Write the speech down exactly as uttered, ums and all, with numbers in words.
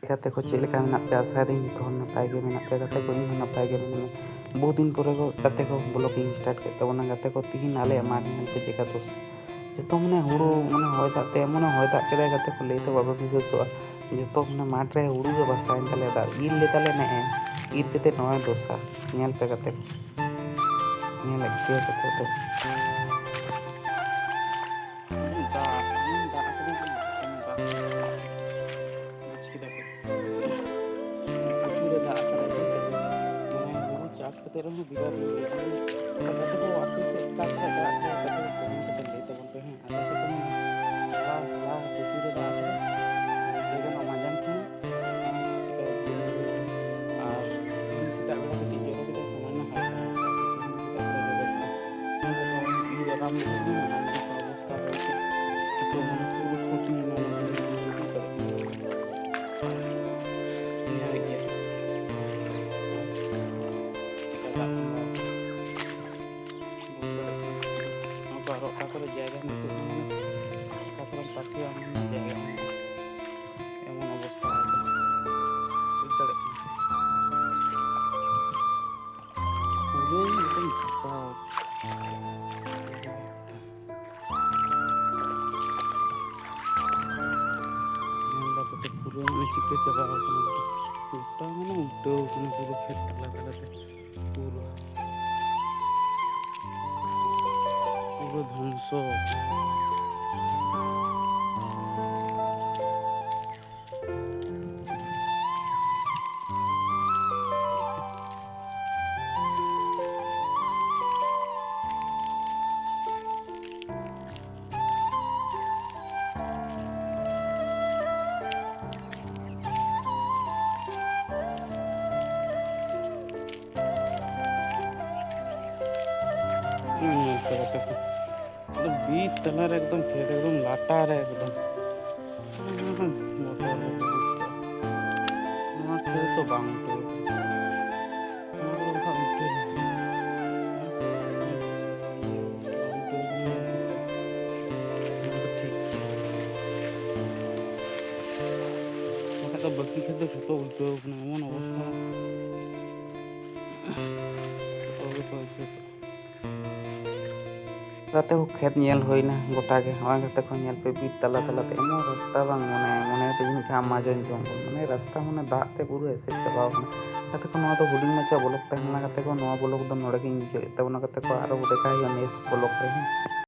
ᱜᱟᱛᱮ ᱠᱚ, ᱪᱮᱫ ᱞᱮᱠᱟ ᱢᱮᱱᱟᱜ ᱯᱮᱭᱟ? ᱟᱥᱟᱭᱫᱟᱹᱧ ᱡᱚᱛᱚ ᱦᱚᱲ ᱱᱟᱯᱟᱭ ᱜᱮ ᱢᱮᱱᱟᱜ ᱯᱮᱭᱟ᱾ ᱜᱟᱛᱮ ᱠᱚ, ᱤᱧ ᱦᱚᱸ ᱱᱟᱯᱟᱭ ᱜᱮ ᱢᱮᱱᱟᱹᱧᱟ᱾ ᱵᱚᱦᱩ ᱫᱤᱱ ᱯᱚᱨᱮ ᱠᱚ ᱜᱟᱛᱮ ᱠᱚ vlog ᱤᱧ start ᱠᱮᱫ ᱛᱟᱵᱚᱱᱟ᱾ ᱜᱟᱛᱮ ᱠᱚ, ᱛᱤᱦᱤᱧ ᱟᱞᱮᱭᱟᱜ ᱢᱟᱴᱷ ᱧᱮᱞ ᱯᱮ ᱪᱮᱫ ᱞᱮᱠᱟ ᱫᱚᱥᱟ᱾ ᱡᱚᱛᱚ ᱢᱟᱱᱮ ᱦᱩᱲᱩ ᱢᱟᱱᱮ ᱦᱚᱭ ᱫᱟᱜ ᱛᱮ ᱮᱢᱚᱱᱮ ᱦᱚᱭ ᱫᱟᱜ ᱠᱮᱫᱟᱭ ᱜᱟᱛᱮ ᱠᱚ, ᱞᱟᱹᱭ ᱛᱮ ᱵᱟᱯᱮ ᱵᱤᱥᱣᱟᱥᱚᱜᱼᱟ᱾ ᱡᱚᱛᱚ ᱢᱟᱱᱮ ᱢᱟᱴᱷ ᱨᱮ ᱦᱩᱲᱩ ᱜᱮ ᱵᱟᱥᱟᱭᱮᱱ ᱛᱟᱞᱮᱭᱟ᱾ ᱫᱟᱜ ᱤᱨ ᱞᱮᱫᱟᱞᱮ ᱱᱮᱜᱼᱮ, ᱤᱨ ᱠᱟᱛᱮ ᱱᱚᱜᱼᱚᱭ ᱫᱚᱥᱟ᱾ ᱧᱮᱞ ᱯᱮ ᱜᱟᱛᱮ ᱠᱚ, ᱧᱮᱞᱮᱫ ᱜᱮᱭᱟ ᱜᱟᱛᱮ ᱠᱚ᱾ ᱫᱟᱜ, ᱫᱟᱜ ᱠᱟᱫᱟ, ᱫᱟᱜ᱾ ᱵᱩᱡᱽ ᱠᱮᱫᱟ ᱯᱮ? ᱯᱨᱚᱪᱩᱨ ᱮ ᱫᱟᱜ ᱠᱟᱫᱟ, ᱵᱩᱡᱽ ᱫᱟᱯᱮ? ᱢᱟᱱᱮ ᱦᱩᱲᱩ ᱪᱟᱥ ᱠᱟᱛᱮ ᱨᱮᱦᱚᱸ ᱵᱤᱨᱟᱴ ᱦᱩᱭᱩᱜᱼᱟ᱾ ᱟᱫᱚ ᱜᱟᱛᱮ ᱠᱚ, ᱟᱯᱮ ᱥᱮᱫ ᱚᱠᱟ ᱠᱚᱨᱮ ᱫᱟᱜ ᱠᱮᱫᱟ, ᱠᱟᱹᱴᱤᱡ comment ᱠᱟᱛᱮ ᱞᱟᱹᱭ ᱛᱟᱵᱚᱱ ᱯᱮ, ᱦᱮᱸ᱾ ᱟᱞᱮ ᱥᱮᱫ ᱫᱚ ᱢᱟᱱᱮ ᱦᱚᱞᱟ, ᱦᱚᱞᱟ ᱯᱨᱚᱪᱩᱨ ᱮ ᱫᱟᱜ ᱠᱟᱫᱟ᱾ ᱞᱟᱹᱭ ᱜᱟᱱᱚᱜᱼᱟ ᱢᱟᱸᱡᱟᱱ ᱠᱷᱚᱱ ᱟᱨ ᱛᱤᱦᱤᱧ ᱥᱮᱛᱟᱜ ᱵᱮᱲᱟ ᱠᱟᱹᱴᱤᱡ ᱡᱚᱨᱚ ᱠᱮᱫᱟ, ᱥᱟᱢᱟᱱᱱᱚ ᱦᱟᱞᱠᱟ ᱦᱟᱞᱠᱟ᱾ ᱛᱤᱦᱤᱧ ᱥᱮᱛᱟᱜ ᱵᱮᱲᱟ ᱡᱚᱨᱚ ᱠᱮᱫᱟ᱾ ᱤᱨ ᱟᱨᱟᱢᱵᱚ ᱦᱩᱭᱱᱟ, ᱟᱨ ᱱᱚᱝᱠᱟ ᱚᱵᱚᱥᱛᱟ ᱦᱩᱭ ᱠᱟᱱᱟ᱾ ᱱᱤᱛᱚᱜ ᱢᱟᱱᱮ ᱯᱩᱨᱟᱹ ᱠᱷᱚᱛᱤᱭᱮᱱᱟ ᱱᱚᱣᱟ ᱡᱤᱱᱤᱥ, ᱵᱩᱡᱽ ᱫᱟᱲᱮᱭᱟᱜ ᱠᱟᱱᱟ᱾ ᱧᱮᱞᱮᱫ ᱜᱮᱭᱟ ᱪᱮᱫᱠᱟ ᱫᱟᱜ ᱛᱚᱸᱵᱟ ᱟᱠᱟᱱᱟ᱾ ᱵᱩᱡᱽ ᱫᱟᱲᱮᱭᱟᱜ ᱠᱟᱱᱟ᱾ ᱱᱚᱣᱟ ᱠᱚ ᱟᱨᱚ ᱚᱠᱟ ᱠᱚᱨᱮ ᱡᱟᱭᱜᱟ ᱱᱤᱛᱚᱜ ᱫᱚ ᱢᱟᱱᱮ ᱚᱠᱟ ᱠᱚᱨᱮᱢ ᱯᱟᱨᱠᱤᱝᱟ, ᱚᱱᱟ ᱨᱮᱱᱟᱜ ᱡᱟᱭᱜᱟ ᱵᱟᱹᱱᱩᱜᱼᱟ᱾ ᱮᱢᱚᱱ ᱚᱵᱚᱥᱛᱟ ᱟᱠᱟᱱᱟ, ᱵᱩᱡᱽ ᱫᱟᱲᱮᱭᱟᱜ ᱠᱟᱱᱟ᱾ ᱯᱩᱨᱟᱹ ᱮᱠᱫᱚᱢ ᱫᱷᱟᱥᱟᱣ᱾ ᱧᱮᱞ ᱫᱟᱯᱮ ᱛᱚ, ᱯᱩᱨᱟᱹ ᱢᱟᱱᱮ ᱪᱤᱠᱟᱹ ᱪᱟᱵᱟ ᱟᱠᱟᱱᱟ᱾ ᱜᱚᱴᱟ ᱢᱟᱱᱮ ᱩᱞᱴᱟᱹᱣ ᱟᱠᱟᱱᱟ ᱯᱩᱨᱟᱹ ᱠᱷᱮᱛ ᱛᱟᱞᱟ ᱛᱟᱞᱟᱛᱮ᱾ ᱯᱩᱨᱟᱹ, ᱯᱩᱨᱟᱹ ᱫᱷᱚᱝᱥᱚ᱾ ᱧᱮᱞ ᱯᱮ ᱜᱟᱛᱮ ᱠᱚ᱾ ᱟᱫᱚ ᱵᱤᱨ ᱛᱟᱞᱟᱨᱮ ᱮᱠᱫᱚᱢ ᱠᱷᱮᱛ, ᱮᱠᱫᱚᱢ ᱞᱟᱴᱟᱨᱮ ᱮᱠᱫᱚᱢ᱾ ᱢᱚᱴᱚᱨ ᱨᱮ ᱵᱚᱞᱚ ᱠᱚᱜᱼᱟ᱾ ᱱᱚᱣᱟ ᱠᱷᱮᱛ ᱫᱚ ᱵᱟᱝ ᱩᱞᱴᱟᱹᱣ ᱠᱟᱱᱟ᱾ ᱱᱚᱣᱟ ᱠᱚᱫᱚ ᱵᱟᱠᱷᱟᱡ ᱩᱞᱴᱟᱹᱣ ᱞᱮᱱᱟ᱾ ᱵᱟᱝ ᱩᱞᱴᱟᱹᱣ ᱠᱟᱱᱟ᱾ ᱱᱚᱣᱟ ᱫᱚ ᱴᱷᱤᱠ ᱜᱮᱭᱟ᱾ ᱵᱟᱠᱷᱟᱡ ᱵᱟᱹᱠᱤ ᱠᱷᱮᱛ ᱫᱚ ᱡᱷᱚᱛᱚ ᱩᱞᱴᱟᱹᱣ ᱠᱟᱱᱟ, ᱮᱢᱚᱱ ᱚᱵᱚᱥᱛᱷᱟ᱾ ᱡᱷᱚᱛᱚ ᱜᱮ ᱛᱚ ᱮᱥᱮᱫ᱾ ᱜᱟᱛᱮ ᱠᱚ, ᱠᱷᱮᱛ ᱧᱮᱞ ᱦᱩᱭᱱᱟ ᱜᱚᱴᱟ ᱜᱮ᱾ ᱱᱚᱜᱼᱚᱭ ᱜᱟᱛᱮ ᱠᱚ, ᱧᱮᱞ ᱯᱮ, ᱵᱤᱨ ᱛᱟᱞᱟ ᱛᱟᱞᱟᱛᱮ ᱮᱢᱚᱱ ᱨᱟᱥᱛᱟ, ᱵᱟᱝ ᱢᱚᱱᱮ, ᱢᱚᱱᱮ ᱛᱮ ᱡᱟᱹᱱᱤᱡ ᱠᱷᱟᱱ ᱟᱢᱟᱡᱚᱱ ᱡᱚᱝᱜᱚᱞ, ᱢᱟᱱᱮ ᱨᱟᱥᱛᱟ ᱢᱟᱱᱮ ᱫᱟᱜ ᱛᱮ ᱯᱩᱨᱟᱹ ᱮᱥᱮᱫ ᱪᱟᱵᱟᱣ ᱠᱟᱱᱟ᱾ ᱜᱟᱛᱮ ᱠᱚ, ᱱᱚᱣᱟ ᱫᱚ ᱦᱩᱰᱤᱧ ᱢᱟᱪᱷᱟ ᱵᱞᱚᱠ ᱛᱟᱦᱮᱸ ᱞᱮᱱᱟ᱾ ᱜᱟᱛᱮ ᱠᱚ, ᱱᱚᱣᱟ ᱵᱞᱚᱠ ᱫᱚ ᱱᱚᱰᱮ ᱜᱤᱧ ᱢᱩᱪᱟᱹᱫ ᱮᱫ ᱛᱟᱵᱚᱱᱟ᱾ ᱜᱟᱛᱮ ᱠᱚ, ᱟᱨᱚ ᱫᱮᱠᱷᱟ ᱦᱩᱭᱩᱜᱼᱟ ᱱᱮᱠᱥᱴ ᱵᱞᱚᱠ ᱨᱮ, ᱦᱮᱸ᱾